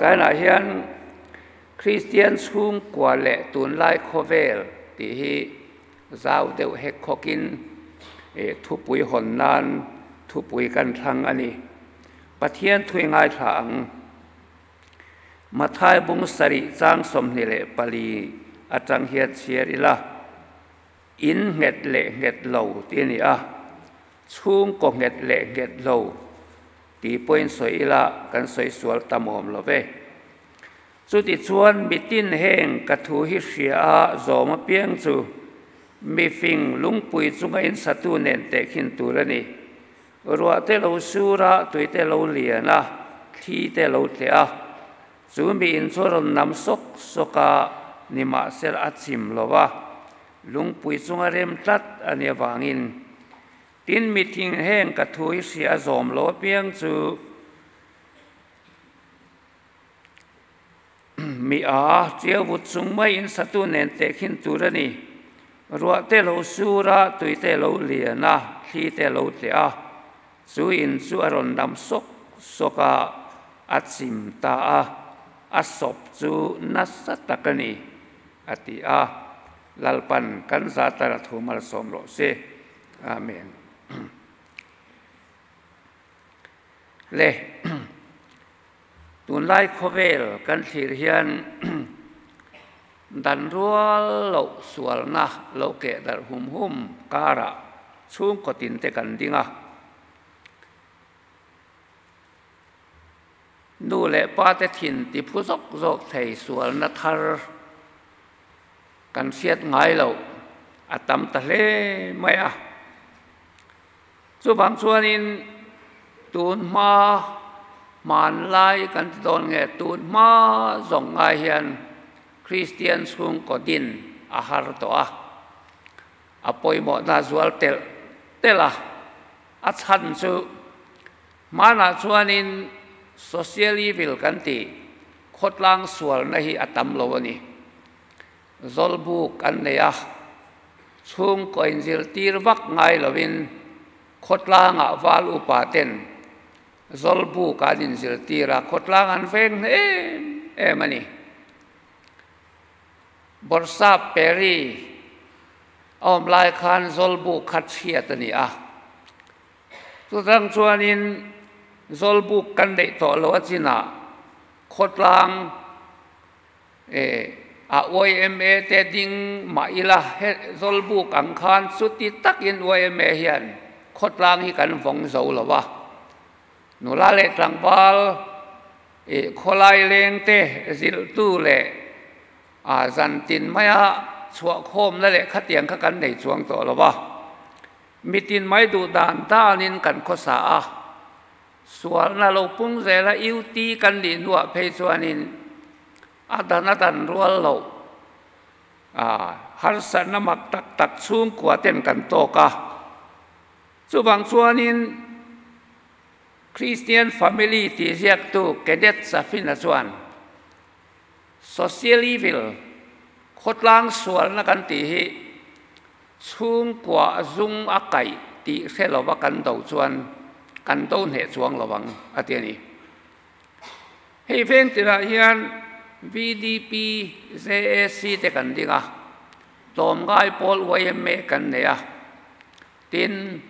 Zainah hian Kristian chhungkua leh tunlai khawvel tih hi zau deuh hek khawkin thupui hawn nan thupui kan thlang a ni. Pathian thui ngaithla ang. Mathai bung sarih chang 24 atang hian chhiar ila, In nghet leh nghet lo tih a ni a, chhungkaw nghet leh nghet lo tih pawhin sawi ila kan sawi sual tam awm lo ve. Chutichuan mitin heng ka thu hi hria a zawm apiang chu mifing lungpui chunga insatu nen tehkhin tur a ni. Ruah te lo sur a, tui te lo lian a, thli te lo tleh a, chu mi in chu a rawn nam sawk sawk a, nimahsela a chim lo a, lungpui chunga rem tlat a nih avangin. Tin, mi thing heng ka thu hi hria a zawm lo apiang chu Mi a, tia vut chung mai in satu nen tehkhin tur a ni. Ruah te lo sur a, tui te lo lian a, thli te lo tleh a, chu in chu a rawn dam sawk sawk a, a chim ta a, a sawp chu nasa tak a ni, a ti a. Lalpan kan zatara thu malsawm rawh se. Amen. Le. Tunlai khawvel kan thlir hian dan rual loh sualna lo keh darh hum hum karah chhungkaw tin te kan ding a. Nu leh pa te thin ti phu zawk zawk thei sualna thar kan hriat ngai loh a tam ta hle mai a. Chuvang chuanin tun hma hmanlai kan ti dawn nge tun hma zawng ngai hian Kristian chhungkaw din a har tawh a, a pawimawhna zual telh telh a, a chhan chu hmanah chuanin social evil kan tih khawtlang sualna hi a tam lo a ni. Zawlbuk an nei a, chhungkaw inzirtir vak ngai lovin khawtlangah val upa ten Zawlbuk an inzirtir a, khawtlang an veng hne em em a ni. Bawrhsap Perry a awm lai khan Zawlbuk kha chhiat a ni a, chutang chuanin Zawlbuk kan neih tawh loh a chinah khawtlang A yma te ding mah ila he Zawlbuk ang khan chuti takin yma hian khawtlang hi kan vawng zo lo a. Nula leh tlangval khawlai leng te zilhtu leh zantin maia chhuahkhawmna leh khatiang kha kan nei chuang tawh lo a. Mitin mai duh dan danin kan khawsa a. Sualna lo pung zela UT kan nih hnuah phei chuanin a dan a dan rual loh a, harsatna mak tak tak chhungkua ten kan tawk a. Chuvang chuanin Christian Family tih ziaktu Kenneth Safina chuan Social evil, khawtlang sualna kan tih hi chhungkua zung a kaih tih hre lova kan do chuan kan do hneh chuang lo ang, a ti a ni. Hei veng tirah hian VDP, JAC te kan ding a, tlawmngai pawl yma kan nei a, tin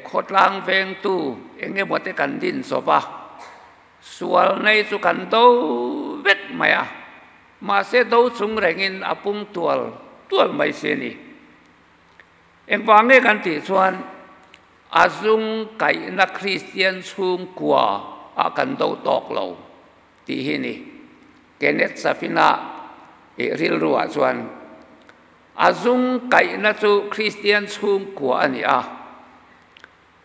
khawtlang vengtu eng emaw te kan din chawp a, sual nei chu kan do vek mai a, mahse do chung rengin a pung tual tual mai si a ni. Engvang nge kan tih chuan a zung kaihna Kristian chhungkua ah kan do tawk lo tih hi a ni. Kenneth Safina rilru ah chuan A zung kaihna chu Kristian chhungkua a ni a.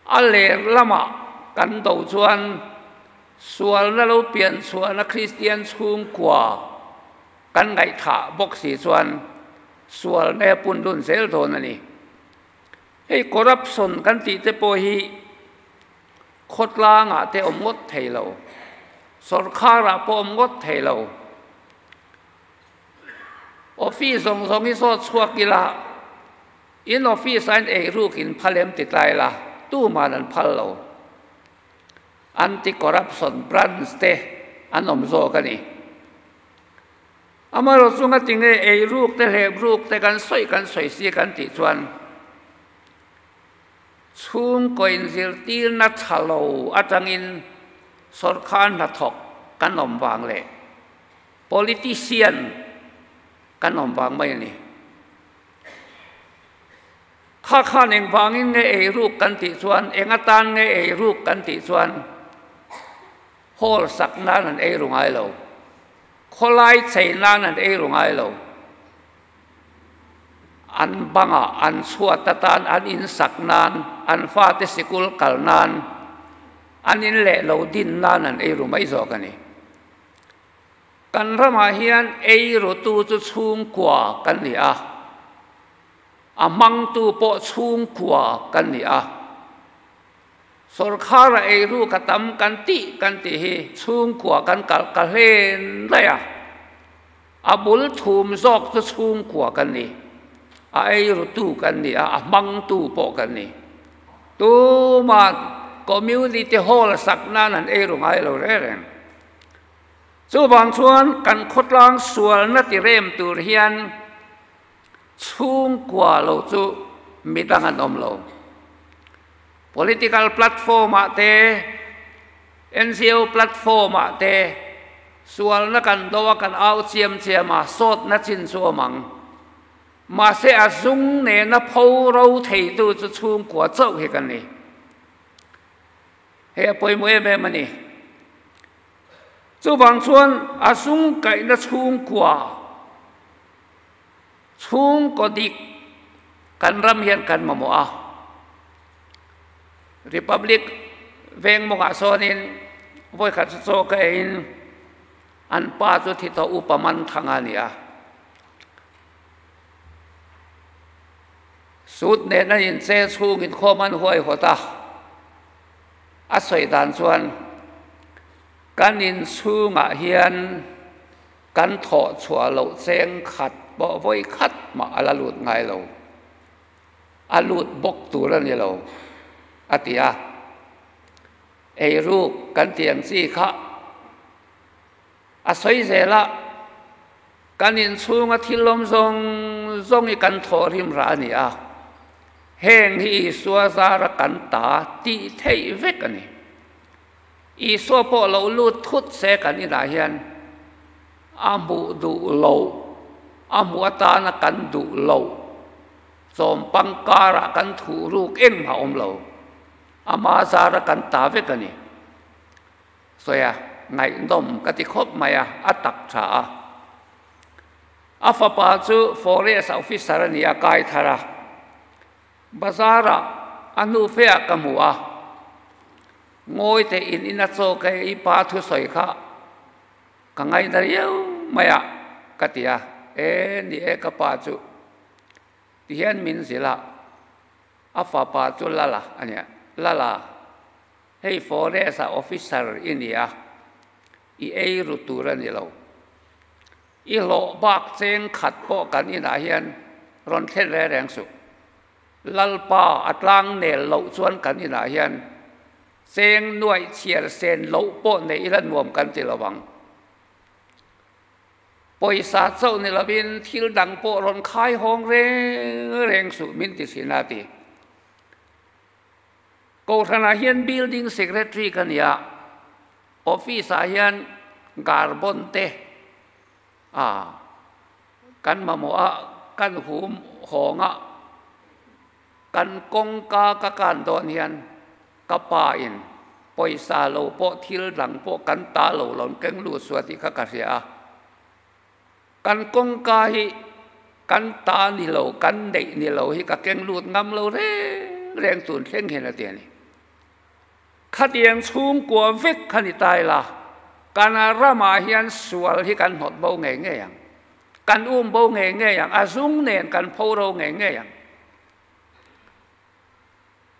A ler lamah kan do chuan sualna lo pian chhuahna Kristian chhungkua kan ngaihthah bawk si chuan sualna a pun lun zel dawn a ni. Hei corruption kan tih te pawh hi khawtlangah te awm ngawt thei lo, sawrkharah pawh awm ngawt thei lo. Office zawng zawng hi zawt chhuak ila, in office ah in ei ruk in phal em ti tlai la, tuman an phal lo. Anti corruption branch te, an awm zawk a ni. Amaherawhchu chunga tinge ei ruk te hlep ruk te kan sawi kan sawi si kan tih chuan chhungkaw inzirtirna tha lo atangin sawrkar hnathawk kan awm vang leh politician kan awm vang mai a ni. Kha khan engvangin nge ei ruk kan tih chuan eng atan nge ei ruk kan tih chuan hall sak nan an ei ru ngai lo, khawlai chei nan an ei ru ngai lo, an bangah an chhuat atan an in sak nan, an fate sikul kal nan, an in leh lo din nan an ei ru mai zawk a ni. Kan ramah hian ei rutu chu chhungkua kan ni a, a hmangtu pawh chhungkua kan ni a. Sawrkhara eiru ka tam kan tih kan tih hi chhungkua kan kalh ka hlen daih a, a bul thum zawk chu chhungkua kan ni, a eirutu kan ni a, a hmangtu pawh kan ni. Tuma'n community hall sak nan an eiru ngai lo reng reng. Chuvang chuan kan khawtlang sualna ti rem tur hian chhungkua lo chu midang an awm lo. Political platform ah te, NGO platform ah te sualna kan do a, kan au chiam chiam a, sawtna chin chu awm ang. Mahse a zung nena pho ro theitu chu chhungkua chauh hi kan ni. Hei a pawimawh em em a ni. Chuvang chuan a zung kaihna chhungkua, chhungkaw dik kan ram hian kan mamawh a. Republic veng mawngah sawnin vawikhat chu chaw ka eiin an pa chu thi tawh upa man thang a ni a. Sut nen an inche chhungin khawm an huaihawt a. A sawi dan chuan kan inchhungah hian kan thawh chhuah loh cheng khat pawh vawi khat mah a la lut ngai lo, a lut bawk tur a ni lo, a ti a. Eiruk kan tih ang chi kha a sawi zel a, kan inchhunga thil awm zawng zawng hi kan thawh rim rah a ni a, heng hi Isua zara kan ta tih theih vek a ni. Isua pawh lo lut thut se kan inah hian a hmuh duh loh, a hmuh atana kan duh loh, chawmpang karah kan thuh ruk engmah awm lo, ama zara kan ta vek a ni. Sawi a, ngaihnawm ka ti khawp mai a, a tak tha a. A fapa chu Forest Officer a ni a, kai thar a. Bazar-ah a hnu feah ka hmu a, ngawi teh in in a chaw ka ei pa thusawi kha ka ngaina riau mai a, ka ti a, E ni e ka pa chu tihian min zilh a, a fapa chu Lala a nia, Lala, hei Forest-ah officer i ni a, i ei ru tur a ni lo. I hlawh bak cheng khat pawh kan inah hian rawn thlen reng reng suh. Lalpa a tlang nel loh chuan kan inah hian cheng nuaih chhiar sen loh pawh neih ila nuam kan ti lo ang. Pawisa chauh ni lovin thil dang pawh rawn khai hawng reng reng suh min ti thin a ti. Kohhranah hian building secretary ka ni a. Office ah hian carbon te a kan mamawh a, kan hum hawng a, kan kawngka ka kan dawn hian ka pa in pawisa lo pawh thil dang pawh kan ta lo lo keng lut suah tih kha ka hria a. Kan kawngka hi kan ta ni lo, kan neih ni lo hi ka keng lut ngam lo reng reng tun thleng hian a ti a ni. Khatiang chhungkua vek kha ni ta ila, kan ramah hian sual hi kan hnawt bo ngei ngei ang, kan um bo ngei ngei ang, a zung nen kan pho ro ngei ngei ang.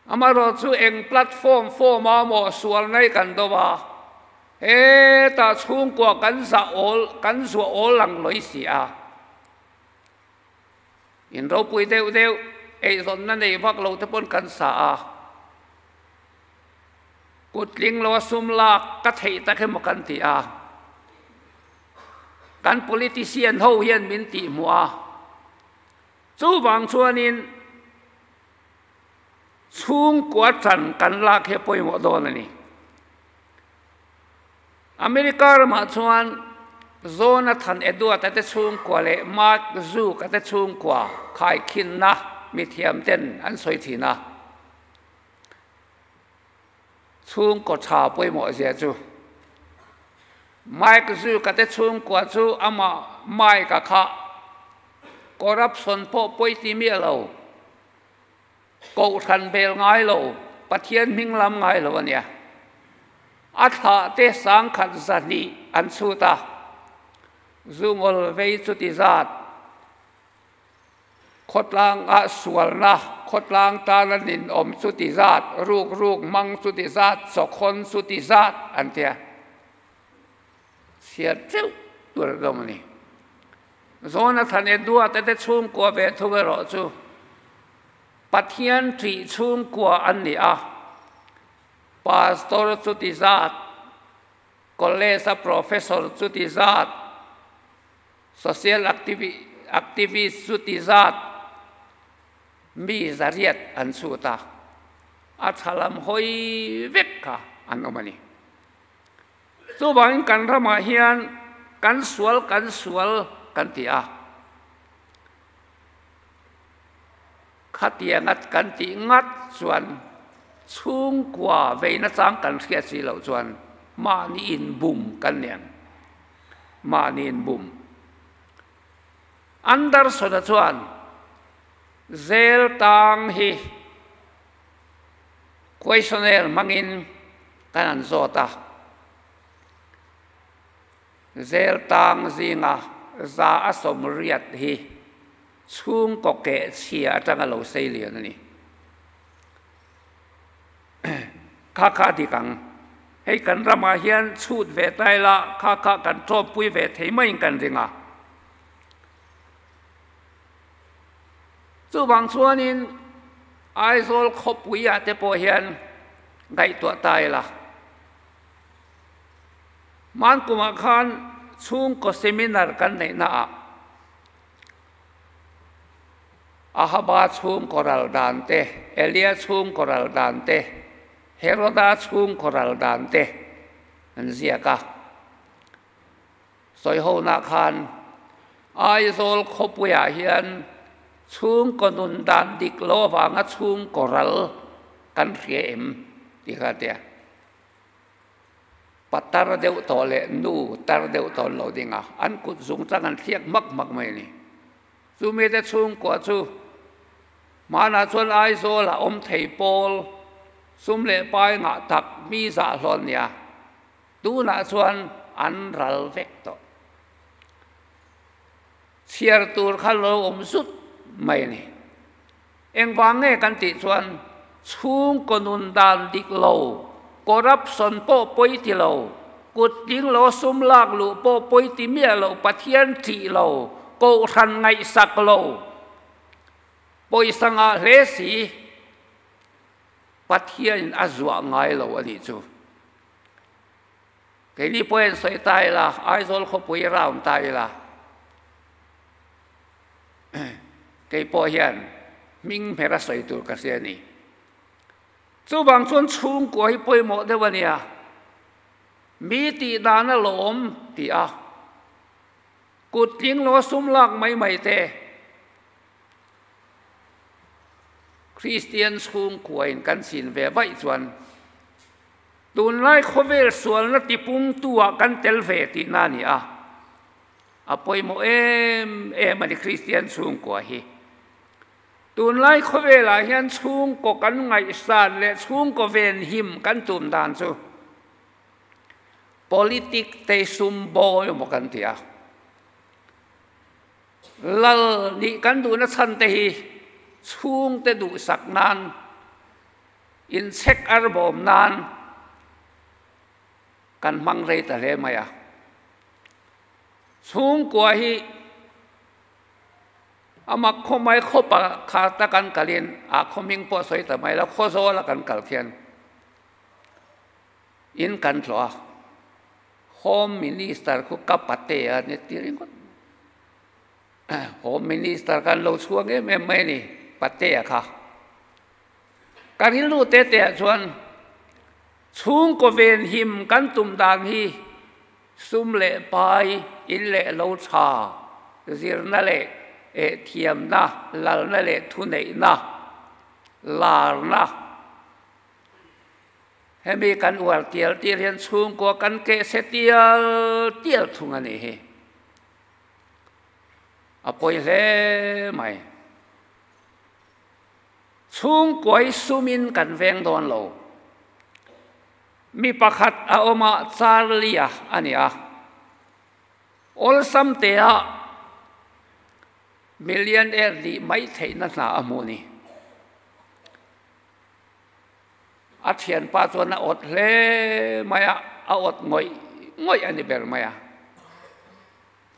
Amaherawh chu eng platform form a maw sual nai kan do a, hetah chhungkua kan zah awl, kan zuah awl ang lawi si a. In ropui deuh deuh, eizawnna nei vak lo te pawn kan sa a. Kutling lo a sum lak ka theih tak emaw kan ti a. Kan politician ho hian min tihhmuh a, chuvang chuanin chhungkua ṭan kan lak hi a pawimawh dawn a ni. America ramah chuan Jonathan Edward-a te chhungkua leh Mark Zuck-a te chhungkua khaikhinna mithiamten an sawi thin a. Chhungkaw tha pawimawh zia chu Mike Zuck-a te chhungkua chu amah Mike-a kha corruption pawh pawi ti miah lo, Kohhran bel ngai lo, Pathian hming lam ngai lo a nia. A thlah te sangkhat zahnih an chhut a, zungawl vei chuti zat khawtlang ah sualna khawtlang tana ninawm chuti zat, ruk ruk hmang chuti zat, chawkhawn chuti zat an tia. Chhiar teuh tur a dawm a ni. Jonathan Edward-a te chhungkua ve thung erawh chu Pathian ṭih chhungkua an ni a, Pastor chuti zat, College-a Professor chuti zat, Social Activist chuti zat mi zariat an chhut a, a ṭha lam hawi vek kha an awm a ni. Chuvangin kan ramah hian kan sual kan sual kan ti a, khatianga kan tih ngat chuan chhungkua vei nachang kan hriat si loh chuan mahni inbum kan ni ang, mahni inbum. Anderson-a chuan zel tang hi Questionnaire hmangin kan han zawt a, zel tang zinga za a sawmriat hi chhungkaw keh chhia atanga lo sei lian a ni. Kha kha dik ang, hei kan ramah hian chhut ve ta ila kha kha kan tawppui ve thei maiin kan ring a. Chuvang chuanin Aizawl khawpuiah te pawh hian ngaihtuah ta ila. Hmankumah khan chhungkaw seminar kan neihnaah Ahaba chhungkaw ral dan te, Elia chhungkaw ral dan te, Heroda chhungkaw ral dan te an ziak a. Sawihona khan Aizawl khawpuiah hian chhungkaw nun dan dik lo avanga chhungkaw ral kan hria em tih kha a ti a. Pa tar deuh tawh leh nu tar deuh tawh an lo ding a, an kut zung tlang an thliak hmak hmak mai a ni. Chumite chhungkua chu hmanah chuan Aizawlah awm thei pawl sum leh pai ngah tak mi zah hlawn nia. Tunah chuan an ral vek tawh. Chhiar tur kha lo awm zut mai a ni. Engvang nge kan tih chuan chhungkaw nun dan dik lo, corruption pawh pawi ti lo, kut tling lo sum lak luh pawh pawi ti miah lo, Pathian ṭih lo, kohhran ngaihsak lo, pawisa ngah hle si, Pathianin a zuah ngai lo a nih chu. Keini pawhin sawi ta ila, Aizawl khawpui round ta ila, kei pawh hian hming hmera sawi tur ka hria a ni. Chuvang chuan chhungkua hi pawimawh deuh a nia, mi tih dan a lawm tih a, kut tling lo sum lak mai mai te, Kristian chhungkuain kan chin ve vaih chuan tunlai khawvel sualna tipungtu-ah kan tel ve tihna a ni a. A pawimawh em em a ni Kristian chhungkua hi. Tunlai khawvelah hian chhungkaw kan ngaihsan leh chhungkaw venhim kan tum dan chu politic te sum bawi emaw kan ti a. Lal nih kan duhna chhan te hi chhungte duhsak nan, inchhek arbawm nan kan hmang rei ta hle mai a. Chhungkua hi a mak khaw mai khawpa kha ta kan kalin a khaw hming pawh sawi ta mai lo, Khawzawla kan kal khian in kan tlawh a. Home Minister khu ka patea ni ti ringawt. Home Minister khan lo chhuak em em mai a ni, patea kha. Ka rilru te te ah chuan chhungkaw venhim kan tum dan hi sum leh pai, in leh lo tha, zirna leh thiamna, lalna leh thuneihna, larna, Hemi kan uar tial tial hian chhungkua kan keh se tial tial thung a nih hi. A pawi hle mai. Chhungkuai sumin kan veng dawn lo. Mi pakhat a awm a, Charlie-a a ni a. Awlsam tea millionaire nih mai theihna hna a hmuh ni. A thianpa chuan a awt hle mai a, a awt ngawih ngawih a ni ber mai a.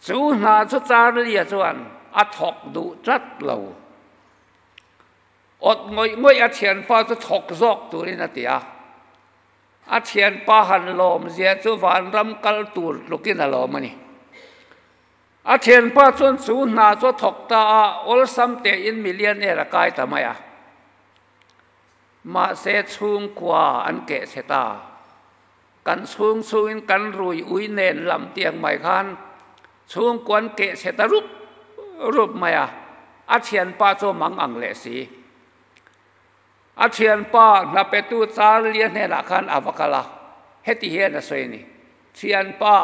Chu hna chu Charlie-a chuan a thawk duh tlat lo. Awt ngawih ngawih a thianpa chu thawk zawk turin a ti a. A thianpa han lawmzia chu vanram kal tur tlukin a lawm a ni. A thianpa chuan chu hna chu a thawk ta a, awlsam tein millionaire a kai ta mai a. Mahse chhungkua an keh chhe ta. Kan chhung chhungin kan rui ui nen lam tiang mai khan chhungkua an keh chhe ta rup rup mai a, a thianpa chu a mang ang leh si. A thianpa hnapetu Charlie-a hnenah khan a va kal a, heti hian a sawi a ni, Thianpa,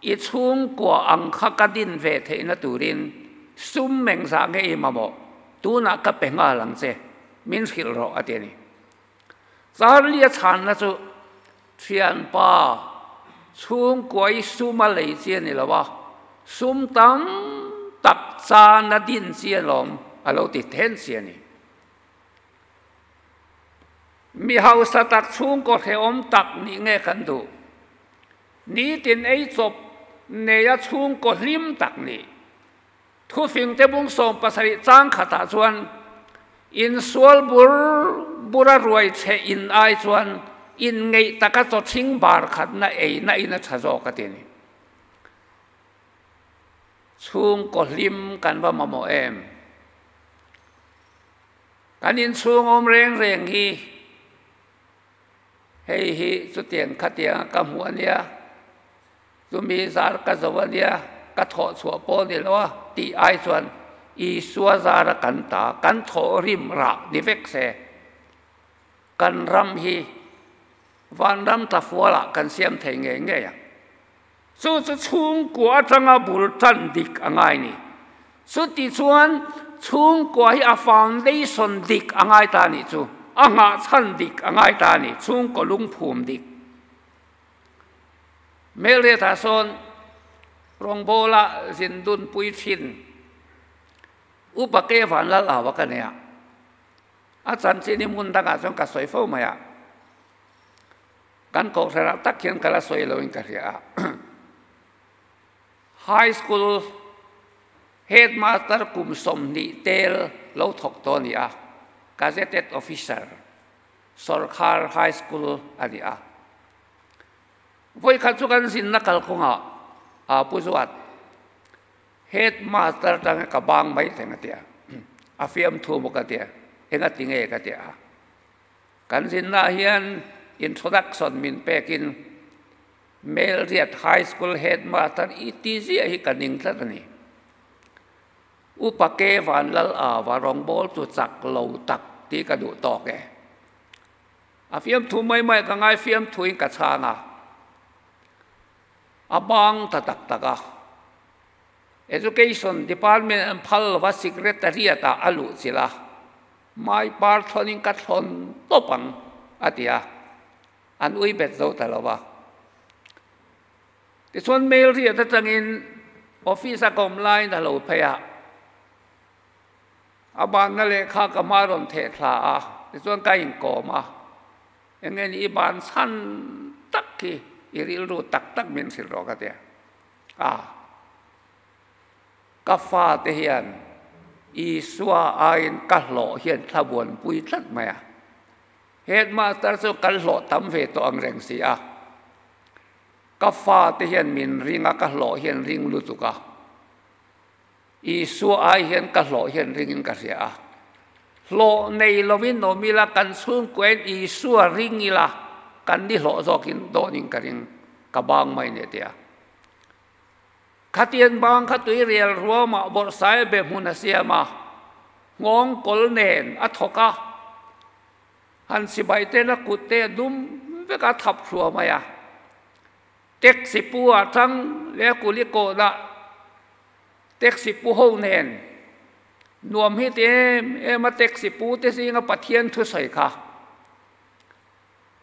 i chhungkua ang kha ka din ve theihna turin sum meng zah nge i mamawh? Tunah ka pe nghal ang che, min hrilh rawh, a ti a ni. Charlie-a chhanna chu, Thianpa, chhungkua i sum a lei chi a ni lo a, sum tam tak chana din chi alawm, a lo ti then si a ni. Mi hausa tak chhungkaw hrehawm tak nih nge kan duh? Nitin ei chawp neia chhungkaw hlim tak nih. Thufingte bung 17 chang khatah chuan insual bur bura ruai chhe in ai chuan inngeih taka chawthing bar khatna eina in a tha zawk a ti a ni. Chhungkaw hlim kan va mamawh em? Kan inchhung awm reng reng hi hei hi chutiang khatianga ka hmuh a nia, chumi zar ka zo a nia, ka thawh chhuah pawh ni lo a tih ai chuan Isua zara kan ta, kan thawh rim rah ni vek se, kan ram hi vanram tlafualah kan siam thei ngei ngei ang. Chu chu chhungkua atanga bul tan dik a ngai ni. Chuti chuan chhungkua hi a foundation dik a ngai ta nih chu, a nghahchhan dik a ngai ta ni, chhungkaw lungphum dik. Hmelriatah sawn rawngbawla zin dunpui thin Upa Ke Vanlal Aua ka nei a, a chanchin hi hmun dangah chuan ka sawi fo mai a. Kan kohhranah tak hian ka la sawi loin ka hria a. High School Headmaster kum 20 tel lo thawk tawh a ni a, Gazetted Officer, Sawrkhar High School a ni a. Vawikhat chu kan zinna kalkawngah aa pu zuat Headmaster tanga ka bang mai thleng a ti a, a fiamthu bawk a ti a, engati nge ka ti a. Kan zinnaah hian introduction min pekin Melriat High School Headmaster i ti ziah hi ka ning tlat a ni. Upa Ke Vanlal Ava rawngbâwl chu chak lo tak tih ka duh tawk e. A fiamthu mai mai ka ngai fiamthuin ka chhang a, a bang ta tak tak a. Education Department an phal lova Secretariat-ah a luh chilh a. Mai par thlawnin ka thlawn tawp ang, a ti a, an ui bet zo ta lo va. Tichuan mail riat atangin office a ka awm laiin a lo phei a, a banna lehkha ka hma rawn theh thla a, tichuan ka inkawm a, eng nge ni i ban chhan tak hi i rilru tak tak min hrilh rawh ka ti a. Ka fate hian Isua aiin ka hlawh hian thla buanpui tlat mai a. Headmaster chu kan hlawh tam ve tawh ang reng si a. Ka fate hian min ring a, ka hlawh hian ring lutuk a. Isua ai hian ka hlawh hian ringin ka hria a. Hlawh nei lovin awm ila, kan chhungkuain Isua ring ila, kan ni hlawh zawkin dawnin ka ring, ka bang mai nia tia. Khatian bang kha tui rial ruamah bawrhsai be hmun a siam a, nghawng kawl nen a thawk a, han sipai ten a kut te a dum vek a thap hruah mai a. Taxi pu ah tang leh kuli kawhdah taxi pu ho nen nuam hi ti em em a taxi pu te zinga Pathian thusawi kha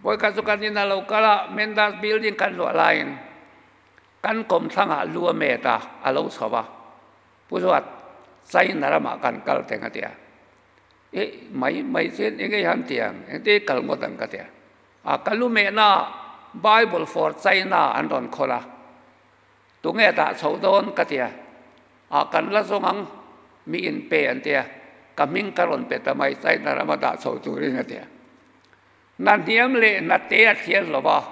vawikhat chu kan in a lo kal a Mendas building kan luah laiin kan kawmthlangah lu a met a a lo chho a Pu Zuat China ramah kan kal teng a ti a eh mai mai chuan eng nge han ti ang engtin kal ngawt ang ka ti a. A ka lu mehna Bible for China an rawn khawl a, tunge dah chho dawn ka ti a, a kan la zawng ang mi in pe an ti a, ka hming ka rawn pe ta mai China rama dah chho turin a ti a. Na hniam leh na te a thliar lo va,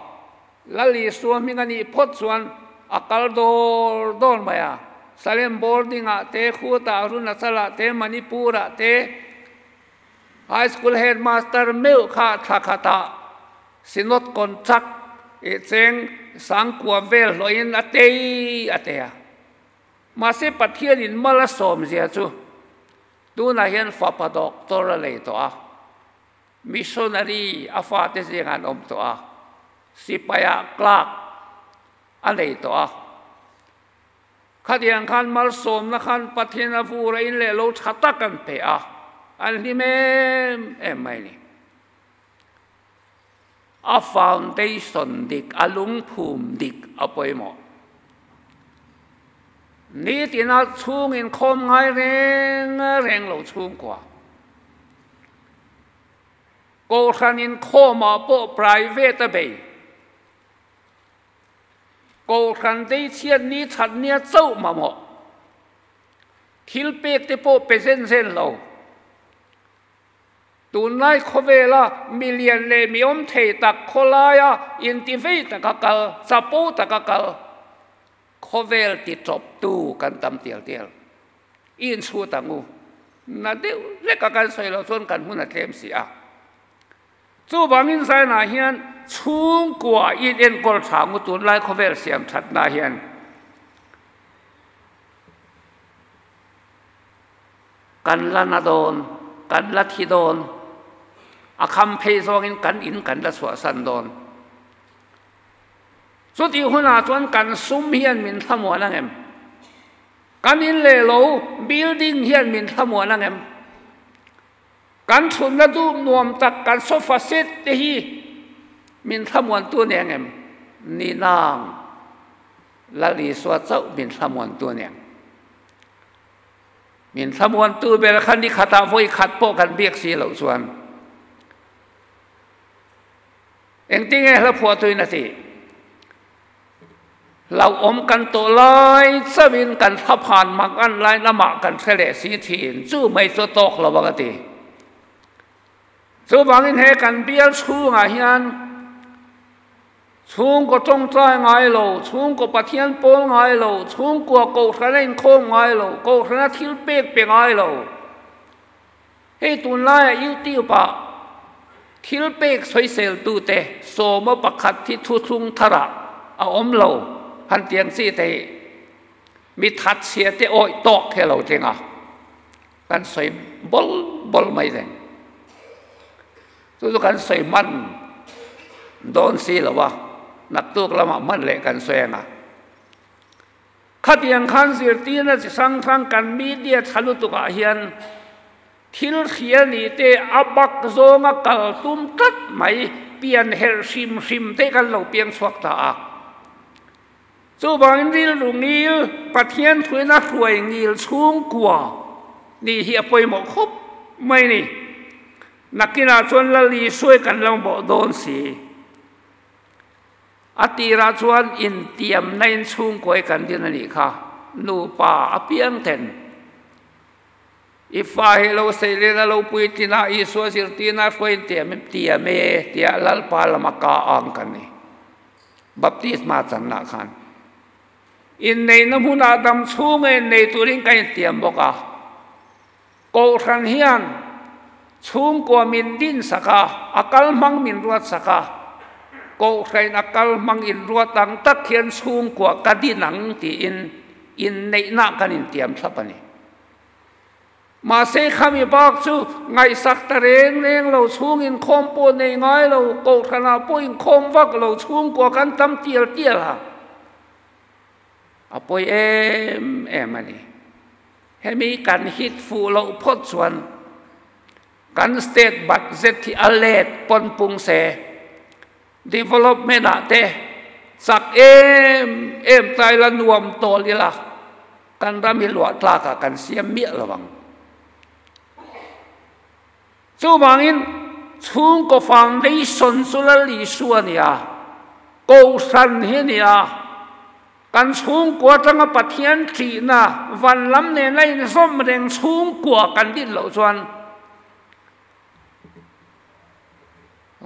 Lal Isua hming a nih phawt chuan a kal dawr dawr mai a, Salem boarding ah te, Khutah, Arunachal ah te, Manipur ah te, High School Headmaster meuh kha thla khatah Synod contract i cheng sangkua vel hlawhin a tei a tei a. Mahse Pathianin mal a sawm zia chu tunah hian fapa doctor a lei tawh a, missionary a fate zingah an awm tawh a, sipaiah clerk a nei tawh a. Khatiang khan malsawmna khan Pathian a vur a in leh lo tha tak an pe a, an hlim em em mai a ni. A foundation dik, a lungphum dik a pawimawh. Nitina chhung inkhawm ngai reng reng lo chhungkua. Kohhran inkhawmah pawh private a bei. Kohhran deichhiat ni that nia chauh mamawh. Thil pek te pawh pe zen zen lo. Tunlai khawvela mi lian leh mi awm thei tak khawlaia inti vei taka kal, chapo taka kal, khawvel ti tawptu kan tam tial tial. I inchhut ang u. Na deuh hleka kan sawi loh chuan kan hun a tlem si a. Chuvangin Zainah hian chhungkua in enkawl tha ngu tunlai khawvel siam thatna hian kan la na dawn, kan la thi dawn, a kham phei zawngin kan in kan la chhuahsan dawn. Chutih hunah chuan kan sum hian min thlamuan ang em? Kan in leh lo building hian min thlamuan ang em? Kan chhunna duh nuam tak kan sofa set te hi min thlamuantu a ni ang em? Ni nang, Lal Isua chauh min thlamuantu a ni ang. Min thlamuantu ber kha ni khatah vawi khat pawh kan biak si loh chuan engtinge hla phuahtuin a tih? Hlauhawm kan tawh lai chauhin kan thlaphan mak an lai lamah kan hre leh si thin, chu mai chu a tawk lo ang a ti. Chuvangin he kan bial chhungah hian chhungkaw tawngtai ngai lo, chhungkaw Pathian pawl ngai lo, chhungkua kohhran a inkhawm ngai lo, kohhran a thil pek pe ngai lo. Hei tunlaiah YouTube-ah thil pek sawiseltute sawma pakhat hi thuthlung tharah a awm lo han tiang chi te hi mi thatchhia te awih tawk hi a lo tling a, kan sawi bawl bawl mai reng. Chu chu kan sawi hman dawn si lo a, naktuk lamah hman leh kan sawi ang a. Khatiang khan zirtirna chi hrang hrang kan media tha lutukah hian thil hria ni te a bak zawnga kal tum tlat mai pian herh hrim hrim te kan lo piang chhuak ta a. Chuvangin rilru ngil, Pathian thuin a hruai ngil chhungkua nih hi a pawimawh khawp mai ni. Nakinah chuan Lal Isua kan lo mawh dawn si. A tirah chuan intiamna in chhungkuai kan din a nih kha, nupa a piang then. I fa hi lo sei len a lo puitlin a, Isua zirtirna a hruai intiam em? Tiam e, tia Lalpa lama ka ang kan ni. Baptisma channa khan. Inneihna hmunah dam chhunga innei turin ka intiam bawk a. Kohhran hian chhungkua min din sak a, a kal hmang min ruat sak a. Kohhrain a kal hmang in ruat ang tak hian chhungkua ka din ang tiin inneihna kan intiam thlap a ni. Mahse khami bak chu ngaihsak ta reng reng lo, chhung inkhawm pawh nei ngai lo, kohhranah pawh inkhawm vak lo chhungkua kan tam tial tial a, a pawi em em a ni. Hemi kan hit fuh loh phawt chuan kan state budget hi a let pawn pung se, development ah te chak em em tai la nuam tawl ila, Kan ram hi luah tlakah kan siam miah lo ang. Chuvangin chhungkaw foundation chu Lal Isua a ni a, Kohhran hi a ni a, kan chhungkua atanga Pathian thihna van lam nena inzawm reng chhungkua kan din loh chuan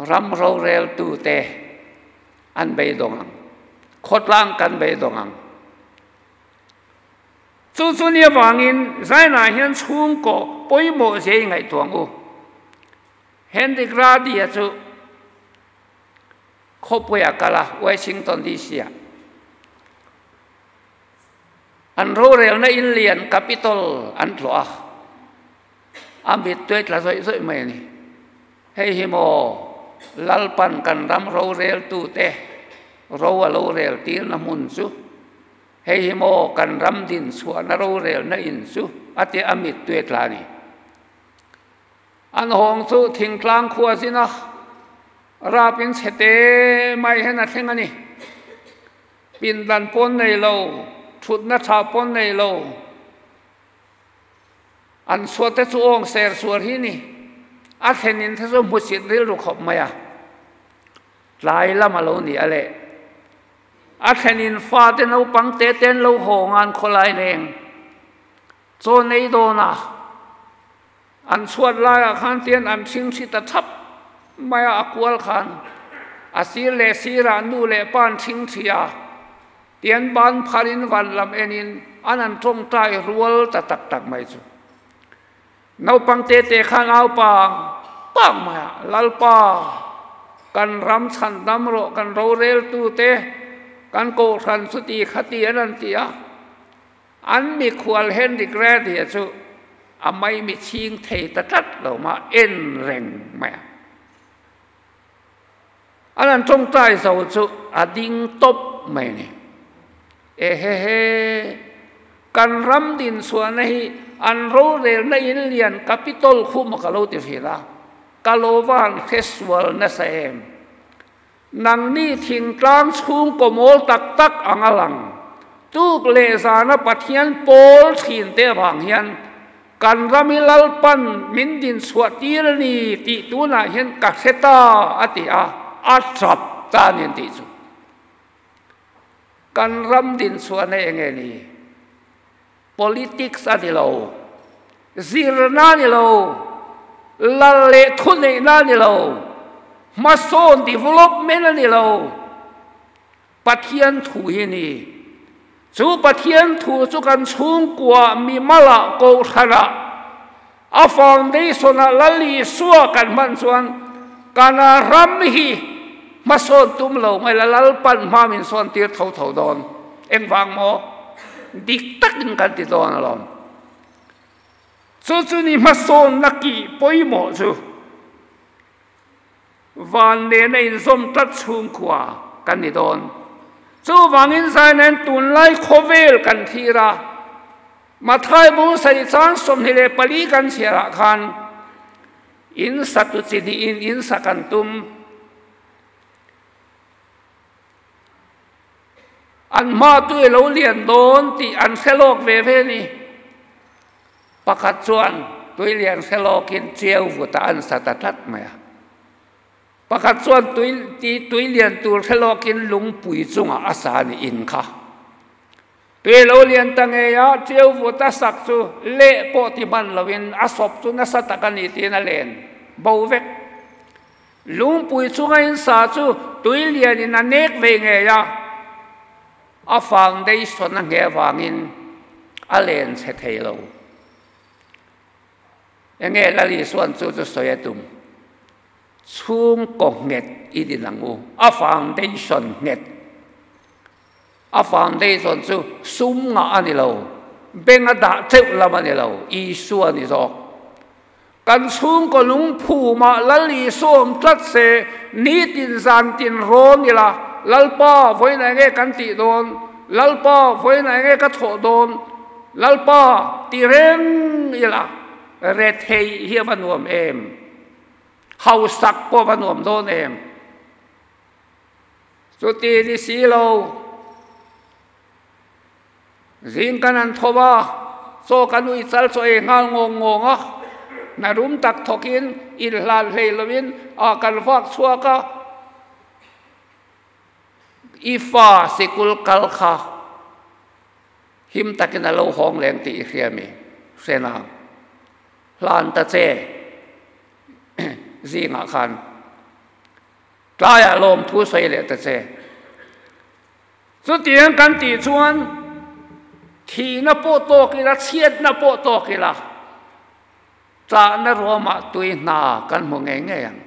ram roreltute an beidawng ang, khawtlang kan beidawng ang. Chu chu ni avangin Zainah hian chhungkaw pawimawh zia i ngaihtuah ang u. Henry Grady-a chu khawpuia kal a, Washington DC-ah. An rorelna in lian Capitol an tlawh a, a mittui tla zawih zawih mai a ni. Hei hi maw Lalpan kan ram roreltute ro a lo rel tirna hmun chu? Hei hi maw kan ram din chhuahna rorelna in chu? A ti a mittui tla a ni. An hawng chu thingtlang khua zina rapin chhete mai hian a thleng a ni. Pindan pawn nei lo, thutna tha pawn nei lo. An chhuahte chu awng ser suar hi ni. A thlenin te chu hmusit rilru khawp mai a. Tlai lam a lo ni a leh. A thlenin fate naupang te ten lo haw ngan khawlai leng. Chaw nei dawn a. An chhuat laiah khan tian an thingthi ta thap mai a, a kual khan a sir leh sirah nu leh pa an thingthi a, tian ban pharin van lam enin an an tawngtai rual ta tak tak mai chu. Naupang te te khan au pang pang mai a, Lalpa, kan ram chhan dam rawh, kan roreltu te, kan kohhran chuti khati an an ti a. An mikhual Henry Grady-a chu a maimi chhing thei ta tlat lo mah en reng mai a. An han tawngtai zo chu a ding tawp mai a ni. Ehehe, kan ram dinchhuahna hi an rorelna in lian Capitol khum a ka lo ti thin a, ka lo va han hre sual nasa em. Nangni thingtlang chhungkaw mawl tak tak ang a lang. Tuk leh zana Pathian pawl thin te avang hian kan ram hi Lalpan min dinchhuah tir a ni tih tunah hian ka hre ta a ti a, a tap ta a ni an tih chu. Kan ram dinchhuahna eng nge ni? Politics a ni lo, zirna a ni lo, lal leh thuneihna a ni lo, hmasawn development a ni lo, Pathian thu hi a ni. Chu Pathian thu chu kan chhungkua mimalah kohhranah a foundation-ah Lal Isua kan hman chuan kan ram hi hmasawn tum lo mai la Lalpan hma min sawn tir tho tho dawn. Engvang maw? Dik takin kan ti dawn alawm. Chu chu ni hmasawnna kih pawimawh chu van nena inzawm tlat chhungkhua kan ni dawn. Chuvangin Zainain tunlai khawvel kan thlir a, Mathai bung sarih chang 24 kan chhiarah khan in satu chi hnihin in sak an tum. An hma tu i lo lian dawn tih an hre lawk ve ve ni. Pakhat chuan tui lian hre lawkin chiau vutah an sa ta tlat mai a. Pakhat chuan tui ti tui lian tur hre lawkin lungpui chungah a sa ni in kha. Tui lo lian ta ngei a, chiau vut a sak chu leh pawh ti hman loin a sawp chu nasa tak a ni tiin a len bo vek. Lungpui chunga in sa chu tui lianin a nek ve ngei a, a foundation a ngheh avangin a len chhe thei lo. Enge Lal Isuan chu chu sawi a tum? Chhungkaw nghet i din ang u, a foundation nghet. A foundation chu sum ngah a ni lo, bank a dah teuh lam a ni lo, Isua a ni zawk. Kan chhungkaw lungphumah Lal Isua awm tlat se, nitin zantin rawn ila, Lalpa vawiin enge kan tih dawn? Lalpa vawiin enge ka thawh dawn? Lalpa ti reng ila, retheih hi a va nuam em? Hausak pawh a va nuam dawn em? Chuti ni si lo, zing kan han tho a, chaw kan ui chal chaw ei nghal ngawng ngawng a, hna rum tak thawkin inhlan hlei lovin ah kan vak chhuak a, i fa sikul kal kha him takin a lo hawng leng tih i hria mi? Hre nang. Hlan ta che zingah khan. Tlaiah lawmthu sawi leh ta che. Chutiang kan tih chuan thihna pawh tawk ila, chhiatna pawh tawk ila, tlahna ruamah tui hna kan hmu ngei ngei ang.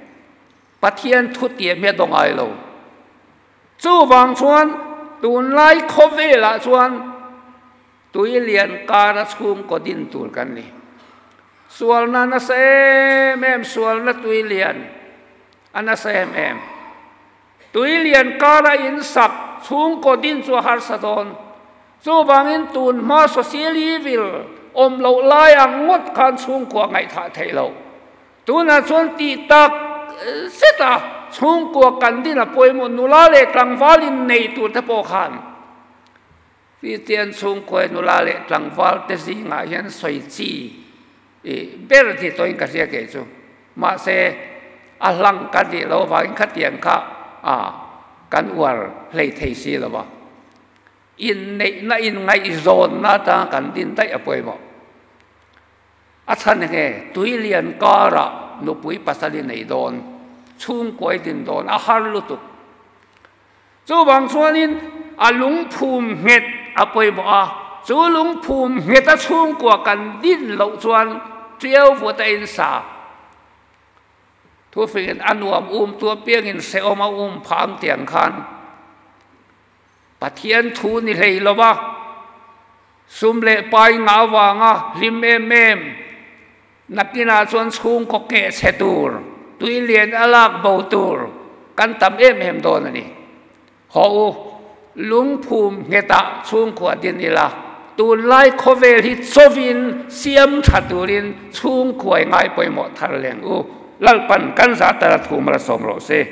Pathian thu tiam hi a daw ngai lo. Chuvang chuan tunlai khawvelah chuan Tui lian kara chhungkaw din tur kan ni. Sualna a nasa em em, sualna tui lian a nasa em em. Tui lian kara in sak chhungkaw din chu a harsa dawn. Chuvangin tun hma social evil awm loh lai ang ngawt khan chhungkua ngaihthah theih loh. Tunah chuan tih tak zet a chhungkua kan din a pawimawh nula leh tlangval innei tur te pawh khan Kristian chhungkawi nula leh tlangval te zingah hian sawi chi ber ti tawhin ka hria kei chu. Mahse, a hlang ka nih loh avangin khatiang kha kan uar hlei thei si lo va. Inneihna inngaihzawnna atanga kan din daih a pawimawh. A chhan enge tuilian karah nupui pasal i nei dawn, chhungkawi din dawn a har lutuk. Chuvang chuanin a lungphum nghet a pawimawh a, chu lungphum nghet a chhungkua kan din loh chuan ṭiau vut a insa. Thufingin a nuam um tu apiangin hrehawm a um phah ang tiang khan Pathian thu ni hlei lo va, sum leh pai ngah avanga hlim em em Nakinah chuan chhungkaw keh chhe tur, tui lian a lak bo tur kan tam em em dawn a ni. Haw u, lungphum nghetah chhungkua din ila, tunlai khawvel hi chawin siam tha turin chhungkuai ngai pawimawh thar leng u. Lalpan kan zah tara thu mal a sawm rawh se.